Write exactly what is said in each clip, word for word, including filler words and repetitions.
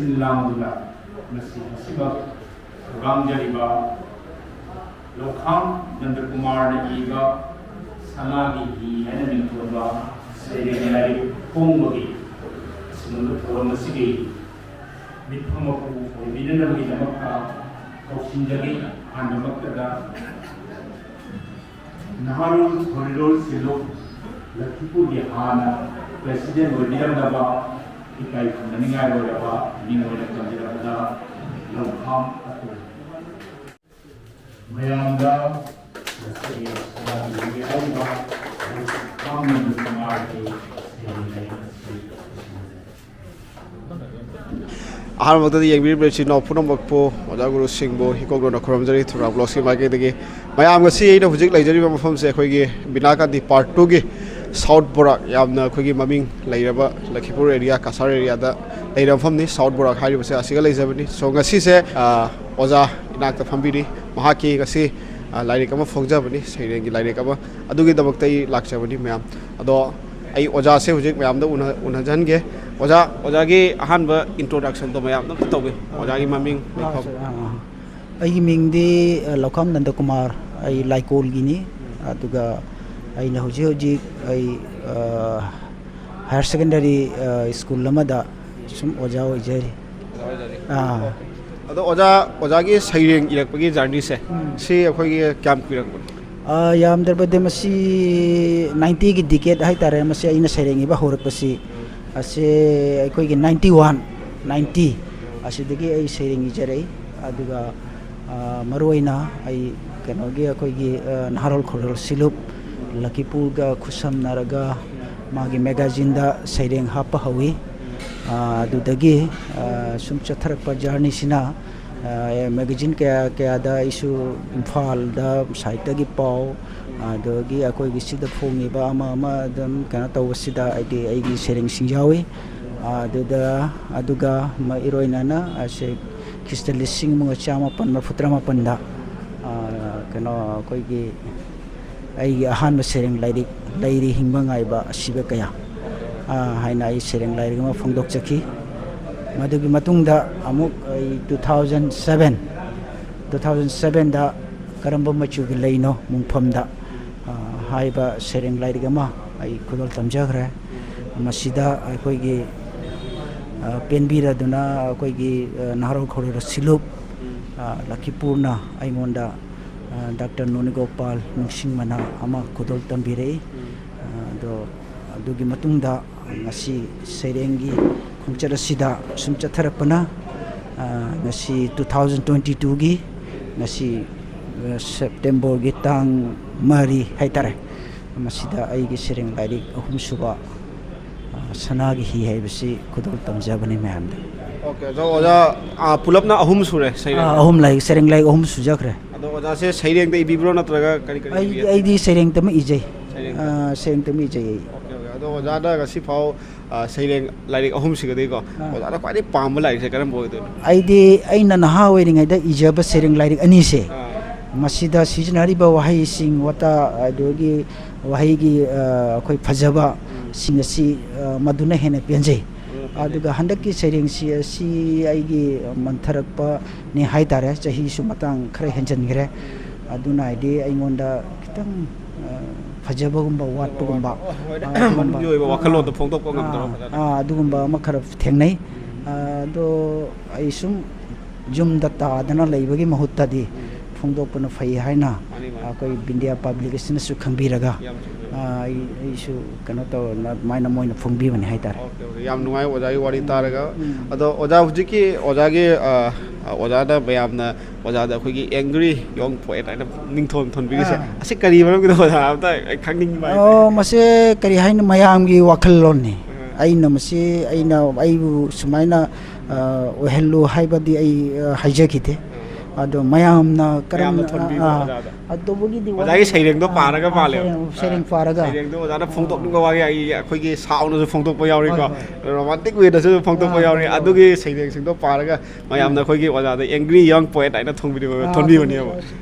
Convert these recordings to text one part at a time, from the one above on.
ꯁꯤꯟ ꯂꯥꯡꯗꯨꯅ ꯉꯁꯤ ꯃꯁꯤꯃꯛ ꯊꯧꯔꯥꯡꯖꯔꯤꯕ ꯂꯧꯈꯥꯝ ꯅꯟꯗꯀꯨꯃꯥꯔꯅ ꯏꯕ ꯁꯅꯥꯒꯤ ꯍꯤ ꯍꯥꯏꯅ ꯃꯤꯡꯊꯣꯟꯕ ꯁꯩꯔꯦꯡ ꯂꯥꯏꯔꯤꯛ ꯐꯣꯡꯕꯒꯤ ꯑꯁꯤꯒꯨꯝꯕ ꯊꯧꯔꯝ ꯑꯁꯤꯒꯤ ꯃꯤꯠꯐꯝ ꯃꯄꯨ ꯑꯣꯏꯕꯤꯅꯅꯕꯒꯤꯗꯃꯛꯇ ꯀꯧꯁꯤꯟꯖꯔꯤ꯫ ꯑꯍꯥꯟꯕꯃꯛꯇꯗ ꯅꯍꯥꯔꯣꯜ ꯀꯣꯔꯤꯗꯣꯔ ꯁꯤꯜꯂꯨ ꯂꯈꯤꯄꯨꯔꯒꯤ ꯍꯥꯟꯅ ꯄ꯭ꯔꯦꯁꯤꯗꯦꯟ ꯑꯣꯏꯕꯤꯔꯝꯂꯕ ꯏꯀꯥꯏ ꯈꯨꯝꯅꯅꯤꯡꯉꯥꯏ ꯑꯣꯏꯔꯕ ꯃꯤꯡ ꯑꯣꯏꯅ ꯄꯟꯖꯔꯕꯗ ꯂꯧꯈꯥꯝ ꯑꯇꯣꯝ꯫ ꯃꯌꯥꯝꯗ ꯉꯁꯤꯒꯤ ꯁꯅꯥꯒꯤ ꯍꯥꯏꯔꯤꯕ ꯂꯧꯈꯥꯝ ꯅꯟꯗ ꯀꯨꯃꯥꯔꯒꯤ ꯁꯩꯔꯦꯡ ꯂꯩꯔꯤꯛ ꯑꯁꯤ ꯑꯍꯥꯟꯕꯃꯛꯇꯗꯤ ꯌꯦꯡꯕꯤꯔꯤꯕ ꯏꯆꯤꯟ ꯏꯅꯥꯎ ꯄꯨꯝꯅꯃꯛꯄꯨ, ꯑꯣꯖꯥ ꯒꯨꯔꯨꯁꯤꯡꯕꯨ ꯏꯀꯣꯛ ꯂꯣꯟꯅ ꯈꯨꯔꯨꯝꯖꯔꯤ ꯊꯨꯔꯥ ꯕ꯭ꯂꯣꯛꯁꯀꯤ ꯃꯥꯏꯀꯩꯗꯒꯤ꯫ ꯃꯌꯥꯝ, ꯉꯁꯤ ꯑꯩꯅ ꯍꯧꯖꯤꯛ ꯂꯩꯖꯔꯤꯕ ꯃꯐꯝꯁꯦ ꯑꯩꯈꯣꯏꯒꯤ ꯕꯤꯅꯥ ꯒꯥꯟꯙꯤ ꯄꯥꯔꯠ ꯇꯨꯒꯤ ꯁꯥꯎꯠ ꯕꯣꯔꯥꯛ, ꯌꯥꯝꯅ ꯑꯩꯈꯣꯏꯒꯤ ꯃꯃꯤꯡ ꯂꯩꯔꯕ ꯂꯈꯤꯄꯨꯔ ꯑꯦꯔꯤꯌꯥ, ꯀꯁꯥꯔ ꯑꯦꯔꯤꯌꯥꯗ ꯂꯩꯔꯕ ꯃꯐꯝꯅꯤ꯫ ꯁꯥꯎꯠ ꯕꯣꯔꯥꯛ ꯍꯥꯏꯔꯤꯕꯁꯦ ꯑꯁꯤꯒ ꯂꯩꯖꯕꯅꯤ꯫ So, ꯉꯁꯤꯁꯦ, ꯑ, ꯑꯣꯖꯥ ꯏꯅꯥꯛꯇ ꯐꯝꯕꯤꯔꯤ꯫ ꯃꯍꯥꯛꯀꯤ ꯉꯁꯤ, ꯑ, ꯂꯥꯏꯔꯤꯛ ꯑꯃ ꯐꯣꯡꯖꯕꯅꯤ, ꯁꯩꯔꯦꯡꯒꯤ ꯂꯥꯏꯔꯤꯛ ꯑꯃ꯫ ꯑꯗꯨꯒꯤꯗꯃꯛꯇ ꯑꯩ ꯂꯥꯛꯆꯕꯅꯤ ꯃꯌꯥꯝ꯫ ꯑꯗꯣ ꯑꯩ ꯑꯣꯖꯥꯁꯦ ꯍꯧꯖꯤꯛ ꯃꯌꯥꯝꯗ ꯎꯅ-, ꯎꯅꯖꯍꯟꯒꯦ꯫ ꯑꯣꯖꯥ, ꯑꯣꯖꯥꯒꯤ ꯑꯍꯥꯟꯕ ꯏꯟꯇ꯭ꯔꯣꯗꯛꯁꯟꯗꯣ ꯃꯌꯥꯝꯗ ꯑꯝꯇ ꯇꯧꯕꯤꯌꯨ꯫ ꯑꯣꯖꯥꯒꯤ ꯃꯃꯤꯡ, ꯑꯥ, ꯂꯩꯐꯝ꯫ ꯑꯥ, ꯑꯥ꯫ ꯑꯩꯒꯤ ꯃꯤꯡꯗꯤ, ꯑ, ꯂꯧꯈꯥꯝ ꯅꯟꯗꯀꯨꯃꯥꯔ, ꯑꯩ ꯂꯥꯏꯀꯣꯜꯒꯤꯅꯤ꯫ ꯑꯗꯨꯒ ꯑꯩꯅ ꯍꯧꯖꯤꯛ ꯍꯧꯖꯤꯛ ꯑꯩ, ꯑ, ꯍꯥꯌꯔ ꯁꯦꯀꯦꯟꯗꯔꯤ, ꯑ, ꯁ꯭ꯀꯨꯜ ꯑꯃꯗ ꯁꯨꯝ ꯑꯣꯖꯥ ꯑꯣꯏꯖꯔꯤ꯫ ꯑꯣꯖꯥ ꯑꯣꯏꯖꯔꯤ꯫ ꯑꯥ꯫ ꯑꯗꯣ ꯑꯣꯖꯥ, ꯑꯣꯖꯥꯒꯤ ꯁꯩꯔꯦꯡ ꯏꯔꯛꯄꯒꯤ ꯖꯔꯅꯤꯁꯦ, ꯎꯝ꯫ ꯁꯤ ꯑꯩꯈꯣꯏꯒꯤ ꯀꯌꯥꯝ ꯀꯨꯏꯔꯛꯄꯅꯣ? ꯑ, ꯌꯥꯝꯗ꯭ꯔꯕꯗ ꯃꯁꯤ ꯅꯥꯏꯟꯇꯤꯒꯤ ꯗꯤꯀꯦꯠ ꯍꯥꯏꯇꯥꯔꯦ, ꯃꯁꯤ ꯑꯩꯅ ꯁꯩꯔꯦꯡ ꯏꯕ ꯍꯧꯔꯛꯄꯁꯤ꯫ ꯎꯝ꯫ ꯑꯁꯤ ꯑꯩꯈꯣꯏꯒꯤ ꯅꯥꯏꯟꯇꯤ ꯋꯥꯟ, ꯅꯥꯏꯟꯇꯤ, ꯎꯝ꯫ ꯑꯁꯤꯗꯒꯤ ꯑꯩ ꯁꯩꯔꯦꯡ ꯏꯖꯔꯛꯏ꯫ ꯑꯗꯨꯒ, ꯑ, ꯃꯔꯨꯑꯣꯏꯅ ꯑꯩ ꯀꯩꯅꯣꯒꯤ, ꯑꯩꯈꯣꯏꯒꯤ, ꯑ, ꯅꯍꯥꯔꯣꯜ ꯈꯣꯔꯣꯜ ꯁꯤꯂꯨꯞ ꯂꯈꯤꯄꯨꯔꯒ ꯈꯨꯠꯁꯝꯅꯔꯒ ꯃꯥꯒꯤ ꯃꯦꯒꯥꯖꯤꯟꯗ ꯁꯩꯔꯦꯡ ꯍꯥꯞꯄ ꯍꯧꯏ꯫ ꯑ, ꯑꯗꯨꯗꯒꯤ, ꯑ, ꯁꯨꯝ ꯆꯠꯊꯔꯛꯄ ꯖꯔꯅꯤꯁꯤꯅ, ꯑ, ꯃꯦꯒꯥꯖꯤꯟ ꯀꯌꯥ ꯀꯌꯥꯗ ꯑꯩꯁꯨ ꯏꯝꯐꯥꯜꯗ ꯁꯥꯏꯠꯇꯒꯤ ꯄꯥꯎ, ꯑꯗꯒꯤ ꯑꯩꯈꯣꯏꯒꯤ ꯁꯤꯗ ꯐꯣꯡꯉꯤꯕ ꯑꯃ ꯑꯃ ꯑꯗꯨꯝ ꯀꯩꯅꯣ ꯇꯧꯕꯁꯤꯗ ꯑꯩꯗꯤ ꯑꯩꯒꯤ ꯁꯩꯔꯦꯡꯁꯤꯡ ꯌꯥꯎꯏ꯫ ꯑꯗꯨꯗ, ꯑꯗꯨꯒ ꯃ-, ꯏꯔꯣꯏꯅꯅ ꯑꯁꯦ ꯈ꯭ꯔꯤꯁꯇ ꯂꯤꯁꯤꯡ ꯑꯃꯒ ꯆꯥꯃꯥꯄꯟ ꯃꯔꯤꯐꯨ ꯇꯔꯥꯃꯥꯄꯟꯗ, ꯑ, ꯀꯩꯅꯣ, ꯑꯩꯈꯣꯏꯒꯤ ꯑꯩꯒꯤ ꯑꯍꯥꯟꯕ ꯁꯩꯔꯦꯡ ꯂꯥꯏꯔꯤꯛ ꯂꯩꯔꯤ ꯍꯤꯡꯕ ꯉꯥꯏꯕ ꯑꯁꯤꯕ ꯀꯌꯥ, ꯑ, ꯍꯥꯏꯅ ꯑꯩ ꯁꯩꯔꯦꯡ ꯂꯥꯏꯔꯤꯛ ꯑꯃ ꯐꯣꯡꯗꯣꯛꯆꯈꯤ꯫ ꯃꯗꯨꯒꯤ ꯃꯇꯨꯡꯗ ꯑꯃꯨꯛ ꯑꯩ two thousand seven, two thousand sevenꯗ "ꯀꯔꯝꯕ ꯃꯆꯨꯒꯤ ꯂꯩꯅꯣ ꯃꯨꯡꯐꯝꯗ" ꯑ, ꯍꯥꯏꯕ ꯁꯩꯔꯦꯡ ꯂꯥꯏꯔꯤꯛ ꯑꯃ ꯑꯩ ꯈꯨꯗꯣꯜ ꯇꯝꯖꯈ꯭ꯔꯦ꯫ ꯃꯁꯤꯗ ꯑꯩꯈꯣꯏꯒꯤ, ꯑ, ꯄꯦꯟꯕꯤꯔꯗꯨꯅ ꯑꯩꯈꯣꯏꯒꯤ, ꯑ, ꯅꯍꯥꯔꯣꯜ ꯈꯣꯔꯣꯏꯔꯣ ꯁꯤꯂꯨꯞ, ꯑ, ꯂꯛꯈꯤꯄꯨꯔꯅ ꯑꯩꯉꯣꯟꯗ, ꯑ, ꯗꯥꯛꯇꯔ ꯅꯣꯅꯤꯒꯣꯄꯥꯜ ꯅꯤꯡꯁꯤꯡ ꯃꯅꯥ ꯑꯃ ꯈꯨꯗꯣꯜ ꯇꯝꯕꯤꯔꯛꯏ꯫ ꯑ, ꯑꯗꯣ ꯑꯗꯨꯒꯤ ꯃꯇꯨꯡꯗ ꯉꯁꯤ ꯁꯩꯔꯦꯡꯒꯤ ꯈꯣꯡꯆꯠ ꯑꯁꯤꯗ ꯁꯨꯝ ꯆꯠꯊꯔꯛꯄꯅ, ꯑ, ꯉꯁꯤ two thousand twenty twoꯒꯤ ꯉꯁꯤ, ꯑ, ꯁꯦꯞꯇꯦꯝꯕꯔꯒꯤ ꯇꯥꯡ ꯃꯔꯤ ꯍꯥꯏꯇꯥꯔꯦ, ꯃꯁꯤꯗ ꯑꯩꯒꯤ ꯁꯩꯔꯦꯡ ꯂꯥꯏꯔꯤꯛ ꯑꯍꯨꯝꯁꯨꯕ, ꯑ, "ꯁꯅꯥꯒꯤ ꯍꯤ" ꯍꯥꯏꯕꯁꯤ ꯈꯨꯗꯣꯜ ꯇꯝꯖꯕꯅꯤ ꯃꯌꯥꯝꯗ꯫ ꯑꯣꯀꯦ, ꯑꯗꯣ ꯑꯣꯖꯥ, ꯑ, ꯄꯨꯂꯞꯅ ꯑꯍꯨꯝ ꯁꯨꯔꯦ ꯁꯩꯔꯦꯡ? ꯑ, ꯑꯍꯨꯝ ꯂꯥꯏꯔꯤꯛ, ꯁꯩꯔꯦꯡ ꯂꯥꯏꯔꯤꯛ ꯑꯍꯨꯝ ꯁꯨꯖꯈ꯭ꯔꯦ꯫ ꯑꯗꯣ ꯑꯣꯖꯥꯁꯦ ꯁꯩꯔꯦꯡꯗ ꯏꯕꯤꯕ꯭ꯔꯣ ꯅꯠꯇ꯭ꯔꯒ ꯀꯔꯤ ꯀꯔꯤ ꯑꯩ, ꯏꯕꯤ? ꯑꯩꯗꯤ ꯁꯩꯔꯦꯡꯇꯃꯛ ꯏꯖꯩ꯫ ꯁꯩꯔꯦꯡꯗ? ꯑ, ꯁꯩꯔꯦꯡꯇꯃꯛ ꯏꯖꯩ ꯑꯩ꯫ Okay, okay. ꯑꯗꯣ ꯑꯣꯖꯥꯅ ꯉꯁꯤ ꯐꯥꯎ, ꯑ, ꯁꯩꯔꯦꯡ ꯂꯥꯏꯔꯤꯛ ꯑꯍꯨꯝꯁꯤꯒꯗꯤꯀꯣ, ꯑꯥ꯫ ꯑꯣꯖꯥꯅ ꯈ꯭ꯋꯥꯏꯗꯒꯤ ꯄꯥꯝꯕ ꯂꯥꯏꯔꯤꯛꯁꯦ ꯀꯔꯝꯕ ꯑꯣꯏꯗꯣꯏꯅꯣ? ꯑꯩꯗꯤ ꯑꯩꯅ ꯅꯍꯥ ꯑꯣꯏꯔꯤꯉꯩꯗ ꯏꯖꯕ ꯁꯩꯔꯦꯡ ꯂꯥꯏꯔꯤꯛ ꯑꯅꯤꯁꯦ, ꯑꯥ꯫ ꯃꯁꯤꯗ ꯁꯤꯖꯤꯟꯅꯔꯤꯕ ꯋꯥꯍꯩꯁꯤꯡ, ꯋꯥꯇꯥ, ꯑꯗꯨꯗꯒꯤ ꯋꯥꯍꯩꯒꯤ, ꯑ, ꯑꯩꯈꯣꯏ ꯐꯖꯕ ꯎꯝ꯫ ꯁꯤꯡ ꯑꯁꯤ, ꯑ, ꯃꯗꯨꯅ ꯍꯦꯟꯅ ꯄꯦꯟꯖꯩ꯫ ꯑꯗꯨꯅ ꯐꯖꯩ꯫ ꯑꯗꯨꯒ ꯍꯟꯗꯛꯀꯤ ꯁꯩꯔꯦꯡꯁꯤ ꯑꯁꯤ ꯑꯩꯒꯤ ꯃꯟꯊꯔꯛꯄꯅꯤ ꯍꯥꯏꯇꯥꯔꯦ, ꯆꯍꯤꯁꯨ ꯃꯇꯥꯡ ꯈꯔ ꯍꯦꯟꯖꯟꯈ꯭ꯔꯦ꯫ ꯎꯝ꯫ ꯑꯗꯨꯅ ꯍꯥꯏꯗꯤ ꯑꯩꯉꯣꯟꯗ ꯈꯤꯇꯪ, ꯑ, ꯐꯖꯕꯒꯨꯝꯕ ꯋꯥꯠꯄꯒꯨꯝꯕ, ꯍꯣꯏ, ꯑ, ꯑꯗꯨꯒꯨꯝꯕ, ꯃꯅꯨꯡꯒꯤ ꯑꯣꯏꯕ ꯑ, ꯋꯥꯈꯜꯂꯣꯟꯗꯣ ꯐꯣꯡꯗꯣꯛꯄ ꯑ, ꯉꯝꯗꯕ ꯐꯖꯅ꯫ ꯑ, ꯑꯗꯨꯒꯨꯝꯕ ꯑꯃ ꯈꯔ ꯊꯦꯡꯅꯩ꯫ ꯎꯝ꯫ ꯑ, ꯑꯗꯣ ꯑꯩ ꯁꯨꯝ ꯌꯨꯝꯗ ꯇꯥꯗꯅ ꯂꯩꯕꯒꯤ ꯃꯍꯨꯠꯇꯗꯤ ꯎꯝ꯫ ꯐꯣꯡꯗꯣꯛꯄꯅ ꯐꯩ ꯍꯥꯏꯅ ꯃꯥꯅꯤ, ꯃꯥꯅꯤ꯫ ꯑꯩꯈꯣꯏ ꯕꯤꯟꯗꯤꯌꯥ ꯄꯕ꯭ꯂꯤꯀꯦꯁꯟꯅꯁꯨ ꯈꯪꯕꯤꯔꯒ, ꯌꯥꯝ ꯆꯨꯝꯃꯦ꯫ ꯑ, ꯑꯩ, ꯑꯩꯁꯨ ꯀꯩꯅꯣ ꯇꯧꯔꯅ ꯑꯗꯨꯃꯥꯏꯅ ꯃꯣꯏꯅ ꯐꯣꯡꯕꯤꯕꯅꯤ ꯍꯥꯏꯇꯥꯔꯦ꯫ Okay, okay. ꯌꯥꯝ ꯅꯨꯡꯉꯥꯏ ꯑꯣꯖꯥꯒꯤ ꯋꯥꯔꯤ ꯇꯥꯔꯒ꯫ ꯎꯝ꯫ ꯑꯗꯣ ꯑꯣꯖꯥ ꯍꯧꯖꯤꯛꯀꯤ ꯑꯣꯖꯥꯒꯤ, ꯑ, ꯑ, ꯑꯣꯖꯥꯗ ꯃꯌꯥꯝꯅ ꯑꯣꯖꯥꯗ ꯑꯩꯈꯣꯏꯒꯤ angry young poet ꯍꯥꯏꯅ ꯃꯤꯡꯊꯣꯟ ꯊꯣꯟꯕꯤꯔꯤꯁꯦ, ꯑꯥ꯫ ꯑꯁꯤ ꯀꯔꯤ ꯃꯔꯝꯒꯤꯅꯣ ꯑꯣꯖꯥ? ꯑꯝꯇ ꯑꯩ ꯈꯪꯅꯤꯡꯕ ꯍꯥꯏꯇꯥꯔꯦ꯫ ꯑꯣ, ꯃꯁꯤ ꯀꯔꯤ ꯍꯥꯏꯅꯤ, ꯃꯌꯥꯝꯒꯤ ꯋꯥꯈꯜꯂꯣꯟꯅꯤ꯫ ꯑꯥ꯫ ꯑꯩꯅ ꯃꯁꯤ, ꯑꯩꯅ ꯑꯩꯕꯨ ꯁꯨꯃꯥꯏꯅ, ꯑ, ꯑꯣꯏꯍꯜꯂꯨ ꯍꯥꯏꯕꯗꯤ ꯑꯩ, ꯑ, ꯍꯥꯏꯖꯈꯤꯗꯦ꯫ ꯑꯥ꯫ ꯑꯗꯣ ꯃꯌꯥꯝꯅ ꯀꯔꯝꯅ, ꯃꯌꯥꯝꯅ ꯊꯣꯟꯕꯤꯕ ꯑꯥ, ꯑꯣꯖꯥꯗ꯫ ꯑꯗꯨꯕꯨꯒꯤꯗꯤ ꯑꯣꯖꯥꯒꯤ ꯋꯥꯔꯤ-, ꯁꯩꯔꯦꯡꯗꯣ ꯑꯥ, ꯄꯥꯔꯒ ꯑꯥ, ꯃꯥꯜꯂꯦꯕ꯫ ꯁꯩꯔꯦꯡ, ꯁꯩꯔꯦꯡ ꯑꯥ, ꯄꯥꯔꯒ꯫ ꯁꯩꯔꯦꯡꯗꯣ ꯑꯣꯖꯥꯅ ꯐꯣꯡꯗꯣꯛꯅꯤꯡꯕ ꯋꯥꯍꯩ ꯑꯩ, ꯑꯩꯈꯣꯏꯒꯤ ꯁꯥꯎꯅꯁꯨ ꯐꯣꯡꯗꯣꯛꯄ ꯌꯥꯎꯔꯤꯀꯣ, ꯍꯣꯏ, ꯍꯣꯏ꯫ Romantic way ꯗꯁꯨ ꯐꯣꯡꯗꯣꯛꯄ ꯑꯥ, ꯌꯥꯎꯔꯤ꯫ ꯍꯣꯏ, ꯍꯣꯏ꯫ ꯑꯗꯨꯒꯤ ꯁꯩꯔꯦꯡꯁꯤꯡꯗꯣ ꯄꯥꯔꯒ ꯃꯌꯥꯝꯅ ꯎꯝ꯫ ꯑꯩꯈꯣꯏꯒꯤ ꯑꯣꯖꯥꯗ angry young poet ꯍꯥꯏꯅ ꯊꯣꯟꯕꯤꯕ-, ꯑꯥ, ꯊꯣꯟꯕꯤꯕꯅꯦꯕ꯫